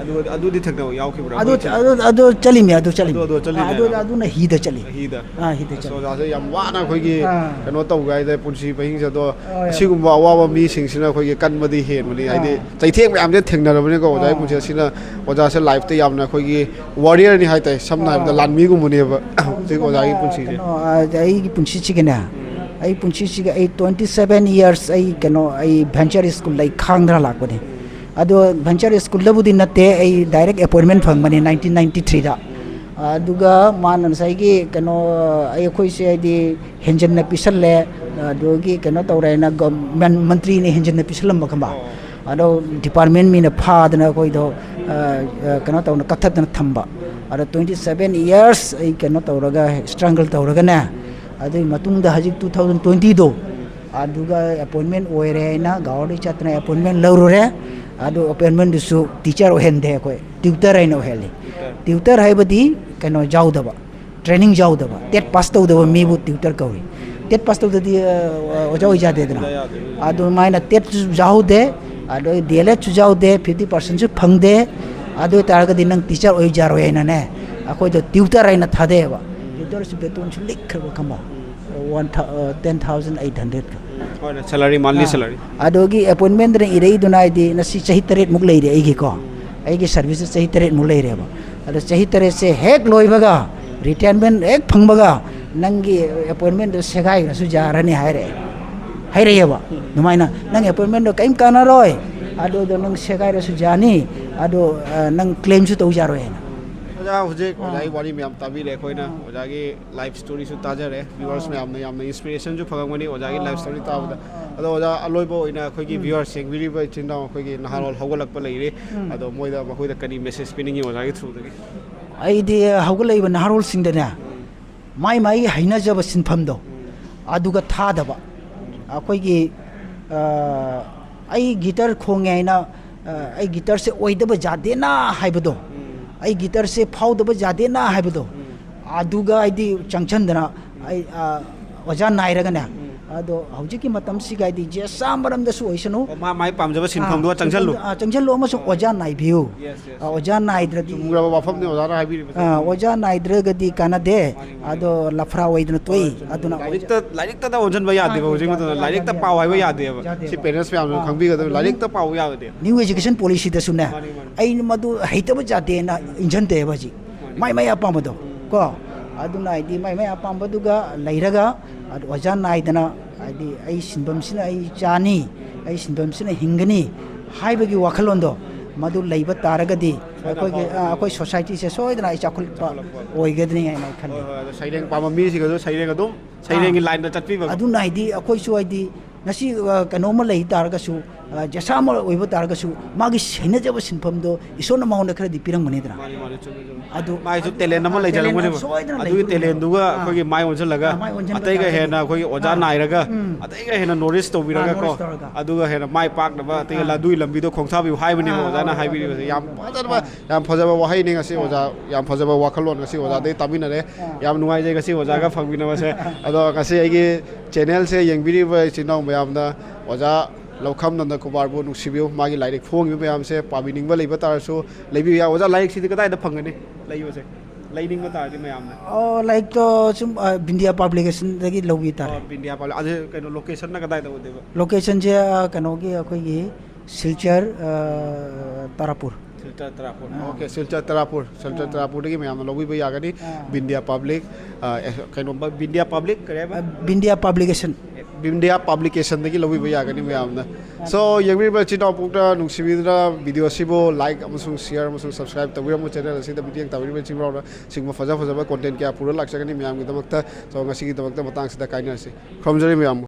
ꯑꯗꯨ, ꯑꯗꯨꯗꯤ ꯊꯦꯡꯅꯕ ꯌꯥꯎꯈꯤꯕ꯭ꯔꯥ? ꯑꯗꯨ ꯃꯣꯏ ꯊꯦꯡ- ꯑꯗꯨ ꯑꯗꯨ ꯆꯠꯂꯤꯃꯤ, ꯑꯗꯨ ꯆꯠꯂꯤꯃꯤ꯫ ꯑꯗꯨ, ꯑꯗꯨ ꯆꯠꯂꯤꯃꯤ ꯑꯥ, ꯑꯗꯨ ꯍꯥꯏꯕ? ꯑꯗꯨꯅ ꯍꯤꯗ ꯆꯠꯂꯤ꯫ ꯍꯤꯗ꯫ ꯑꯥ, ꯍꯤꯗ ꯑꯁ, ꯆꯠꯂꯤ꯫ ꯑꯣꯖꯥꯁꯦ ꯌꯥꯝ ꯋꯥꯅ ꯑꯩꯈꯣꯏꯒꯤ ꯑꯥ꯫ ꯀꯩꯅꯣ ꯇꯧꯒꯦ ꯍꯥꯏꯗꯅ ꯄꯨꯟꯁꯤ ꯃꯍꯤꯡꯁꯦ ꯑꯗꯣ ꯍꯣꯏ꯫ ꯑꯁꯤꯒꯨꯝꯕ ꯑꯋꯥꯕ ꯃꯤꯁꯤꯡꯁꯤꯅ ꯑꯩꯈꯣꯏꯒꯤ ꯀꯟꯕꯗꯤ ꯍꯦꯟꯕꯅꯤ꯫ ꯍꯥꯏꯗꯤ ꯑꯥ꯫ ꯆꯩꯊꯦꯡ ꯃꯌꯥꯝꯁꯦ ꯊꯦꯡꯅꯔꯕꯅꯤꯀꯣ ꯑꯣꯖꯥꯒꯤ ꯑꯥ꯫ ꯄꯨꯟꯁꯤ ꯑꯁꯤꯅ, ꯑꯣꯖꯥꯁꯦ ꯂꯥꯏꯐꯇ ꯌꯥꯝꯅ ꯑꯩꯈꯣꯏꯒꯤ ꯋꯥꯔꯤꯌꯔꯅꯤ ꯍꯥꯏꯇꯥꯔꯦ, ꯁꯝꯅ ꯍꯥꯏꯔꯕꯗ ꯑꯥ꯫ ꯂꯥꯟꯃꯤꯒꯨꯝꯕꯅꯦꯕ ꯍꯧꯖꯤꯛ ꯑꯣꯖꯥꯒꯤ ꯄꯨꯟꯁꯤꯁꯦ꯫ ꯀꯩꯅꯣ, ꯑ, ꯑꯩꯒꯤ ꯄꯨꯟꯁꯤꯁꯤꯒꯅꯦ, ꯑꯩ ꯄꯨꯟꯁꯤꯁꯤꯒ ꯑꯩ ꯇ꯭ꯋꯦꯟꯇꯤ ꯁꯚꯦꯟ ꯏꯌꯥꯔꯁ ꯑꯩ ꯀꯩꯅꯣ, ꯑꯩ ꯚꯦꯟꯆꯔ ꯁ꯭ꯀꯨꯜ ꯑꯩ ꯈꯥꯡꯗꯅ ꯂꯥꯛꯄꯅꯦ꯫ ꯑꯗꯣ ꯚꯦꯟꯆꯔ ꯁ꯭ꯀꯨꯜꯗꯕꯨꯗꯤ ꯅꯠꯇꯦ, ꯑꯩ ꯗꯥꯏꯔꯦꯛ ꯑꯦꯄꯣꯏꯟꯃꯦꯟ ꯐꯪꯕꯅꯦ ꯅꯥꯏꯟꯇꯤꯟ ꯅꯥꯏꯟꯇꯤ ꯊ꯭ꯔꯤꯗ꯫ ꯑꯗꯨꯒ ꯃꯥꯅ ꯉꯁꯥꯏꯒꯤ ꯀꯩꯅꯣ, ꯑꯩꯈꯣꯏꯁꯦ ꯍꯥꯏꯗꯤ ꯍꯦꯟꯖꯟꯅ ꯄꯤꯁꯜꯂꯦ, ꯑꯗꯨꯒꯤ ꯀꯩꯅꯣ ꯇꯧꯔꯦꯅ ꯒ-, ꯃꯟ-, ꯃꯟꯇ꯭ꯔꯤꯅ ꯍꯦꯟꯖꯟꯅ ꯄꯤꯁꯜꯂꯝꯕ ꯈꯪꯕ꯫ ꯑꯗꯣ ꯗꯤꯄꯥꯔꯠꯃꯦꯟ ꯃꯤꯅ ꯐꯥꯗꯅ ꯑꯩꯈꯣꯏꯗꯣ, ꯑ, ꯑ, ꯀꯩꯅꯣ ꯇꯧꯅ ꯀꯛꯊꯠꯇꯅ ꯊꯝꯕ꯫ ꯑꯗꯣ ꯇ꯭ꯋꯦꯟꯇꯤ ꯁꯚꯦꯟ ꯏꯌꯥꯔꯁ ꯑꯩ ꯀꯩꯅꯣ ꯇꯧꯔꯒ ꯁ꯭ꯇ꯭ꯔꯒꯜ ꯇꯧꯔꯒꯅꯦ, ꯑꯗꯨꯒꯤ ꯃꯇꯨꯡꯗ ꯍꯧꯖꯤꯛ ꯇꯨ ꯊꯥꯎꯖꯟ ꯇ꯭ꯋꯦꯟꯇꯤꯗꯣ ꯑꯗꯨꯒ ꯑꯦꯄꯣꯏꯟꯃꯦꯟ ꯑꯣꯏꯔꯦ ꯍꯥꯏꯅ ꯒꯥꯎꯔꯗ ꯆꯠꯇꯅ ꯑꯦꯄꯣꯏꯟꯃꯦꯟ ꯂꯧꯔꯨꯔꯦ꯫ ꯑꯗꯨ ꯑꯦꯄꯣꯏꯟꯃꯦꯟꯗꯨꯁꯨ ꯇꯤꯆꯔ ꯑꯣꯏꯍꯟꯗꯦ, ꯑꯩꯈꯣꯏ ꯇ꯭ꯌꯨꯇꯔ ꯍꯥꯏꯅ ꯑꯣꯏꯍꯜꯂꯤ꯫ ꯇ꯭ꯌꯨꯇꯔ ꯍꯥꯏꯕꯗꯤ ꯀꯩꯅꯣ ꯌꯥꯎꯗꯕ, ꯇ꯭ꯔꯦꯅꯤꯡ ꯌꯥꯎꯗꯕ, ꯇꯦꯠ ꯄꯥꯁ ꯇꯧꯗꯕ ꯃꯤꯕꯨ ꯇ꯭ꯌꯨꯇꯔ ꯀꯧꯏ꯫ ꯇꯦꯠ ꯄꯥꯁ ꯇꯧꯗꯗꯤ ꯑ, ꯑꯣꯖꯥ ꯑꯣꯏ ꯌꯥꯗꯦꯗꯅ꯫ ꯑꯗꯨꯃꯥꯏꯅ ꯇꯦꯠꯁꯨ ꯌꯥꯎꯗꯦ, ꯑꯗꯣ ꯗꯤ ꯑꯦꯜ ꯑꯦꯗꯁꯨ ꯌꯥꯎꯗꯦ, ꯐꯤꯐꯇꯤ ꯄꯥꯔꯁꯦꯟꯁꯨ ꯐꯪꯗꯦ꯫ ꯑꯗꯨ ꯑꯣꯏ ꯇꯥꯔꯒꯗꯤ ꯅꯪ ꯇꯤꯆꯔ ꯑꯣꯏ ꯌꯥꯔꯣꯏ ꯍꯥꯏꯅꯅꯦ, ꯑꯩꯈꯣꯏꯗꯣ ꯇ꯭ꯌꯨꯇꯔ ꯍꯥꯏꯅ ꯊꯥꯗꯩꯑꯕ꯫ ꯇ꯭ꯌꯨꯇꯔꯁꯨ ꯕꯦꯇꯣꯟꯁꯨ ꯂꯤꯛꯈ꯭ꯔꯕ ꯈꯪꯕ, ꯋꯥꯟ ꯊꯥꯎ ꯇꯦꯟ ꯊꯥꯎꯖꯟ ꯑꯩꯠ ꯍꯟꯗ꯭ꯔꯦꯗꯀ꯫ ꯍꯣꯏꯅꯦ, ꯁꯦꯂꯔꯤ, ꯃꯟꯂꯤ ꯁꯦꯂꯔꯤ꯫ ꯑꯗꯨꯒꯤ ꯑꯦꯄꯣꯏꯟꯃꯦꯟꯗꯅ ꯏꯔꯛꯏꯗꯨꯅ ꯍꯥꯏꯗꯤ ꯉꯁꯤ ꯆꯍꯤ ꯇꯔꯦꯠꯃꯨꯛ ꯂꯩꯔꯦ ꯑꯩꯒꯤꯀꯣ꯫ ꯑꯩꯒꯤ ꯁꯥꯔꯚꯤꯁꯁꯦ ꯆꯍꯤ ꯇꯔꯦꯠꯃꯨꯛ ꯂꯩꯔꯦꯕ꯫ ꯑꯗꯣ ꯆꯍꯤ ꯇꯔꯦꯠꯁꯦ ꯍꯦꯛ ꯂꯣꯏꯕꯒ, ꯔꯤꯇꯥꯌꯔꯃꯦꯟ ꯍꯦꯛ ꯐꯪꯕꯒ, "ꯅꯪꯒꯤ ꯑꯦꯄꯣꯏꯟꯃꯦꯟꯗꯣ ꯁꯦꯒꯥꯏꯈ꯭ꯔꯁꯨ ꯌꯥꯔꯅꯤ" ꯍꯥꯏꯔꯛꯑꯦ꯫ ꯍꯥꯏꯔꯛꯑꯦꯕ ꯑꯗꯨꯃꯥꯏꯅ, "ꯅꯪ ꯑꯦꯄꯣꯏꯟꯃꯦꯟꯗꯣ ꯀꯔꯤꯝ ꯀꯥꯟꯅꯔꯣꯏ, ꯑꯗꯨꯗꯣ ꯅꯪ ꯁꯦꯒꯥꯏꯔꯁꯨ ꯌꯥꯅꯤ, ꯑꯗꯣ ꯑ, ꯅꯪ ꯀ꯭ꯂꯦꯝꯁꯨ ꯇꯧ ꯌꯥꯔꯣꯏ" ꯍꯥꯏꯅ꯫ ꯑꯣꯖꯥ, ꯍꯧꯖꯤꯛ ꯑꯣꯖꯥꯒꯤ ꯋꯥꯔꯤ ꯃꯌꯥꯝ ꯇꯥꯕꯤꯔꯦ ꯑꯩꯈꯣꯏꯅ꯫ ꯑꯣꯖꯥꯒꯤ ꯂꯥꯏꯐ ꯁ꯭ꯇꯣꯔꯤꯁꯨ ꯇꯥꯖꯔꯦ꯫ ꯚ꯭ꯌꯨꯋꯔꯁ ꯃꯌꯥꯝꯅ ꯌꯥꯝꯅ ꯏꯟꯁꯄꯤꯔꯦꯁꯟꯁꯨ ꯐꯪꯉꯝꯒꯅꯤ ꯑꯣꯖꯥꯒꯤ ꯂꯥꯏꯐ ꯁ꯭ꯇꯣꯔꯤ ꯇꯥꯕꯗ꯫ ꯑꯗꯣ ꯑꯣꯖꯥ, ꯑꯂꯣꯏꯕ ꯑꯣꯏꯅ ꯑꯩꯈꯣꯏꯒꯤ ꯚ꯭ꯌꯨꯋꯔꯁ, ꯌꯦꯡꯕꯤꯔꯤꯕ ꯏꯆꯤꯟ ꯏꯅꯥꯎ ꯑꯩꯈꯣꯏꯒꯤ ꯅꯍꯥꯔꯣꯜ ꯍꯧꯒꯠꯂꯛꯄ ꯂꯩꯔꯦ꯫ ꯑꯗꯣ ꯃꯣꯏꯗ, ꯃꯈꯣꯏꯗ ꯀꯔꯤ ꯃꯦꯁꯦꯖ ꯄꯤꯅꯤꯡꯉꯤ ꯑꯣꯖꯥꯒꯤ ꯊ꯭ꯔꯨꯗꯒꯤ? ꯑꯩꯗꯤ ꯍꯧꯒꯠꯂꯛꯏꯕ ꯅꯍꯥꯔꯣꯜꯁꯤꯡꯗꯅꯦ, ꯃꯥꯏ ꯃꯥꯏꯒꯤ ꯍꯩꯅꯖꯕ ꯁꯤꯟꯐꯝꯗꯣ ꯑꯗꯨꯒ ꯊꯥꯗꯕ꯫ ꯑꯩꯈꯣꯏꯒꯤ, ꯑ, "ꯑꯩ ꯒꯤꯇꯔ ꯈꯣꯡꯉꯦ" ꯍꯥꯏꯅ, ꯑ, "ꯑꯩ ꯒꯤꯇꯔꯁꯦ ꯑꯣꯏꯗꯕ ꯌꯥꯗꯦꯅ" ꯍꯥꯏꯕꯗꯣ, "ꯑꯩ ꯒꯤꯇꯔꯁꯦ ꯐꯥꯎꯗꯕ ꯌꯥꯗꯦꯅ" ꯍꯥꯏꯕꯗꯣ, ꯑꯗꯨꯒ ꯍꯥꯏꯗꯤ ꯆꯪꯁꯟꯗꯅ ꯑꯩ, ꯑ, ꯑꯣꯖꯥ ꯅꯥꯏꯔꯒꯅꯦ꯫ ꯑꯗꯣ ꯍꯧꯖꯤꯛꯀꯤ ꯃꯇꯝꯁꯤꯒ ꯍꯥꯏꯗꯤ ꯖꯦꯁꯥ ꯃꯔꯝꯗꯁꯨ ꯑꯣꯏꯁꯅꯨ, ꯑꯣ, ꯃꯥ ꯃꯥꯏ ꯄꯥꯝꯖꯕ ꯁꯤꯟꯐꯝꯗꯨꯒ ꯑ, ꯆꯪꯁꯜꯂꯨ꯫ ꯑ, ꯆꯪꯁꯜꯂꯨ ꯑꯃꯁꯨꯡ ꯑꯣꯖꯥ ꯅꯥꯏꯕꯤꯌꯨ꯫ Yes, yes. ꯑ, ꯑꯣꯖꯥ ꯅꯥꯏꯗ꯭ꯔꯗꯤ, ꯆꯨꯝꯈ꯭ꯔꯕ ꯋꯥꯐꯝꯅꯤ ꯑꯣꯖꯥꯅ ꯍꯥꯏꯕꯤꯔꯤꯕꯁꯦ꯫ ꯑ, ꯑꯣꯖꯥ ꯅꯥꯏꯗ꯭ꯔꯒꯗꯤ ꯀꯥꯟꯅꯗꯦ꯫ ꯑꯗꯣ ꯂꯐ꯭ꯔꯥ ꯑꯣꯏꯗꯅ ꯇꯣꯛꯏ꯫ ꯑꯗꯨꯅ ꯂꯥꯏꯔꯤꯛꯇ, ꯂꯥꯏꯔꯤꯛꯇꯗ ꯑꯣꯟꯁꯤꯟꯕ ꯌꯥꯗꯦꯕ꯫ ꯍꯧꯖꯤꯛ ꯃꯇꯝꯗ ꯂꯥꯏꯔꯤꯛꯇ ꯄꯥꯎ ꯍꯥꯏꯕ ꯌꯥꯗꯦꯕ꯫ ꯁꯤ ꯄꯦꯔꯦꯟꯁ ꯃꯌꯥꯝꯁꯨ ꯈꯪꯕꯤꯒꯗꯕꯅꯤ, ꯂꯥꯏꯔꯤꯛꯇ ꯄꯥꯎ ꯌꯥꯗꯦ꯫ ꯅ꯭ꯌꯨ ꯑꯦꯖꯨꯀꯦꯁꯟ ꯄꯣꯂꯤꯁꯤꯗꯁꯨꯅꯦ, ꯑꯩ ꯃꯗꯨ ꯍꯩꯇꯕ ꯌꯥꯗꯦꯅ ꯏꯟꯁꯤꯟꯗꯦꯕ ꯍꯧꯖꯤꯛ꯫ ꯃꯥꯏ ꯃꯥꯏ ꯑꯄꯥꯝꯕꯗꯣ ꯀꯣ꯫ ꯑꯗꯨꯅ ꯍꯥꯏꯗꯤ ꯃꯥꯏ ꯃꯥꯏ ꯑꯄꯥꯝꯕꯗꯨꯒ ꯂꯩꯔꯒ, ꯑꯗꯨ ꯑꯣꯖꯥ ꯅꯥꯏꯗꯅ, ꯍꯥꯏꯗꯤ "ꯑꯩ ꯁꯤꯟꯐꯝꯁꯤꯅ ꯑꯩ ꯆꯥꯅꯤ, ꯑꯩ ꯁꯤꯟꯐꯝꯁꯤꯅ ꯍꯤꯡꯒꯅꯤ" ꯍꯥꯏꯕꯒꯤ ꯋꯥꯈꯜꯂꯣꯟꯗꯣ ꯃꯗꯨ ꯂꯩꯕ ꯇꯥꯔꯒꯗꯤ ꯑꯩꯈꯣꯏꯒꯤ, ꯑ, ꯑꯩꯈꯣꯏ ꯁꯣꯁꯥꯏꯇꯤꯁꯦ ꯁꯣꯏꯗꯅ ꯑꯩ ꯆꯥꯎꯈꯠꯄ ꯑꯣꯏꯒꯗꯅꯤ ꯍꯥꯏꯅ ꯑꯩ ꯈꯜꯂꯤ꯫ ꯍꯣꯏ, ꯍꯣꯏ, ꯑꯗꯣ ꯁꯩꯔꯦꯡ ꯄꯥꯝꯕ ꯃꯤꯁꯤꯡ ꯑꯗꯨ ꯁꯩꯔꯦꯡ ꯑꯗꯨꯝ, ꯁꯩꯔꯦꯡꯒꯤ ꯂꯥꯏꯟꯗ ꯆꯠꯄꯤꯕ꯫ ꯑꯗꯨꯅ ꯍꯥꯏꯗꯤ ꯑꯩꯈꯣꯏꯁꯨ ꯍꯥꯏꯗꯤ ꯉꯁꯤ, ꯑ, ꯀꯩꯅꯣꯝꯃ ꯂꯩ ꯇꯥꯔꯒꯁꯨ, ꯑ, ꯖꯦꯁꯥ ꯑꯃ ꯑꯣꯏꯕ ꯇꯥꯔꯒꯁꯨ ꯃꯥꯒꯤ ꯁꯦꯟꯅꯖꯕ ꯁꯤꯟꯐꯝꯗꯣ ꯏꯁꯣꯔꯅ ꯃꯉꯣꯟꯗ ꯈꯔꯗꯤ ꯄꯤꯔꯝꯒꯅꯤꯗꯅ꯫ ꯃꯥꯅꯤ, ꯃꯥꯅꯤ, ꯆꯨꯝꯃꯦ, ꯆꯨꯝꯃꯦ꯫ ꯑꯗꯨ ꯃꯥꯏꯁꯨ talent ꯑꯃ ꯑ, ꯂꯩꯖꯔꯝꯒꯅꯦꯕ꯫ Talent ꯁꯣꯏꯗꯅ ꯑꯗꯨꯒꯤ ꯂꯩꯕꯅꯤ꯫ Talentꯗꯨꯒ ꯑꯥ꯫ ꯑꯩꯈꯣꯏꯒꯤ ꯃꯥꯏ ꯑꯣꯟꯁꯤꯜꯂꯒ ꯑꯥ, ꯃꯥꯏ ꯑꯣꯟꯁꯤꯟꯕ ꯑꯇꯩꯒ ꯇꯥꯔꯒꯗꯤ꯫ ꯍꯦꯟꯅ ꯑꯩꯈꯣꯏꯒꯤ ꯑꯣꯖꯥ ꯑꯥ꯫ ꯅꯥꯏꯔꯒ ꯎꯝ꯫ ꯑꯇꯩꯒ ꯍꯦꯟꯅ nourish ꯇꯧꯕꯤꯔꯒ ꯑꯥ, ꯀꯣ, nourish ꯇꯧꯔꯒ꯫ ꯑꯗꯨꯒ ꯍꯦꯟꯅ ꯃꯥꯏ ꯄꯥꯛꯅꯕ ꯑꯇꯩꯒ ꯑꯥ꯫ ꯑꯗꯨꯒꯤ ꯂꯝꯕꯤꯗꯣ ꯈꯣꯡꯊꯥꯕꯤꯌꯨ ꯍꯥꯏꯕꯅꯦꯕ ꯑꯥ, ꯑꯣꯖꯥꯅ ꯑꯥ, ꯍꯥꯏꯕꯤꯔꯤꯕꯁꯦ꯫ ꯌꯥꯝ ꯐꯖꯕ, ꯑꯥ꯫ ꯌꯥꯝ ꯐꯖꯕ ꯋꯥꯍꯩꯅꯤ ꯉꯁꯤ ꯑꯥ꯫ ꯑꯣꯖꯥ, ꯌꯥꯝ ꯐꯖꯕ ꯋꯥꯈꯜꯂꯣꯟ ꯉꯁꯤ ꯑꯥ꯫ ꯑꯣꯖꯥꯗꯒꯤ ꯇꯥꯃꯤꯟꯅꯔꯦ꯫ ꯑꯥ꯫ ꯌꯥꯝ ꯅꯨꯡꯉꯥꯏꯖꯩ ꯉꯁꯤ ꯑꯣꯖꯥꯒ ꯑꯥ꯫ ꯐꯪꯃꯤꯟꯅꯕꯁꯦ꯫ ꯑꯗꯣ ꯉꯁꯤ ꯑꯩꯒꯤ channelꯁꯦ ꯌꯦꯡꯕꯤꯔꯤꯕ ꯏꯆꯤꯟ ꯏꯅꯥꯎ ꯃꯌꯥꯝꯗ ꯑꯣꯖꯥ ꯂꯧꯈꯥꯝ ꯅꯟꯗ ꯀꯨꯃꯥꯔꯕꯨ ꯅꯨꯡꯁꯤꯕꯤꯌꯨ꯫ ꯃꯥꯒꯤ ꯂꯥꯏꯔꯤꯛ ꯐꯣꯡꯉꯤꯕ ꯃꯌꯥꯝꯁꯦ ꯄꯥꯕꯤꯅꯤꯡꯕ ꯂꯩꯕ ꯇꯥꯔꯁꯨ ꯂꯩꯕꯤꯌꯨ ꯌꯥꯏ꯫ ꯑꯣꯖꯥ, ꯂꯥꯏꯔꯤꯛꯁꯤꯗꯤ ꯀꯗꯥꯏꯗ ꯐꯪꯒꯅꯤ ꯂꯩꯕꯁꯦ? ꯂꯩꯅꯤꯡꯕ ꯇꯥꯔꯗꯤ ꯃꯌꯥꯝꯅ꯫ ꯑꯣ, ꯂꯥꯏꯔꯤꯛꯇꯣ ꯁꯨꯝ, ꯑ, ꯕꯤꯟꯗꯤꯌꯥ Publicationꯗꯒꯤ ꯂꯧꯕꯤ ꯇꯥꯔꯦ꯫ ꯑꯣ, ꯕꯤꯟꯗꯤꯌꯥ Publi-, ꯑꯗꯨ ꯀꯩꯅꯣ, locationꯅ ꯀꯗꯥꯏꯗ ꯑꯣꯏꯗꯣꯏꯕ? Locationꯁꯦ, ꯑ, ꯀꯩꯅꯣꯒꯤ ꯑꯩꯈꯣꯏꯒꯤ ꯁꯤꯜꯆꯔ, ꯑ, ꯇꯥꯔꯥꯄꯨꯔ꯫ ꯁꯤꯜꯆꯔ ꯇꯥꯔꯥꯄꯨꯔ꯫ ꯑꯥ꯫ Okay, ꯁꯤꯜꯆꯔ ꯇꯥꯔꯥꯄꯨꯔ, ꯁꯤꯜꯆꯔ ꯑꯥ꯫ ꯇꯥꯔꯥꯄꯨꯔꯗꯒꯤ ꯃꯌꯥꯝꯅ ꯂꯧꯕꯤꯕ ꯌꯥꯒꯅꯤ꯫ ꯑꯥ꯫ ꯕꯤꯟꯗꯤꯌꯥ Public, ꯑ, ꯑꯦ, ꯀꯩꯅꯣ, ꯕꯤꯟꯗꯤꯌꯥ Public ꯀꯔꯤ ꯍꯥꯏꯕ? ꯑ, ꯕꯤꯟꯗꯤꯌꯥ Publication꯫ ꯕꯤꯟꯗꯤꯌꯥ Publicationꯗꯒꯤ ꯂꯧꯕꯤꯕ ꯌꯥꯒꯅꯤ ꯃꯌꯥꯝꯅ꯫ ꯑꯥ꯫ So, ꯌꯦꯡꯕꯤꯔꯤꯕ ꯏꯆꯤꯟ ꯏꯅꯥꯎ ꯄꯨꯝꯅꯃꯛꯇ ꯅꯨꯡꯁꯤꯕꯤꯗꯨꯅ video ꯑꯁꯤꯕꯨ like ꯑꯃꯁꯨꯡ share ꯑꯃꯁꯨꯡ subscribe ꯇꯧꯕꯤꯔꯝꯃꯨ꯫ Channel ꯑꯁꯤꯗ ꯃꯤꯠꯌꯦꯡ ꯇꯥꯕꯤꯔꯤꯕ ꯏꯆꯤꯟ ꯏꯅꯥꯎꯅ ꯁꯤꯒꯨꯝꯕ ꯐꯖ ꯐꯖꯕ content ꯀꯌꯥ ꯄꯨꯔ ꯂꯥꯛꯆꯒꯅꯤ ꯃꯌꯥꯝꯒꯤꯗꯃꯛꯇ꯫ So, ꯉꯁꯤꯒꯤꯗꯃꯛꯇ ꯃꯇꯥꯡꯁꯤꯗ ꯀꯥꯏꯅꯔꯁꯤ꯫ ꯈꯨꯔꯨꯝꯖꯔꯤ ꯃꯌꯥꯝꯕꯨ꯫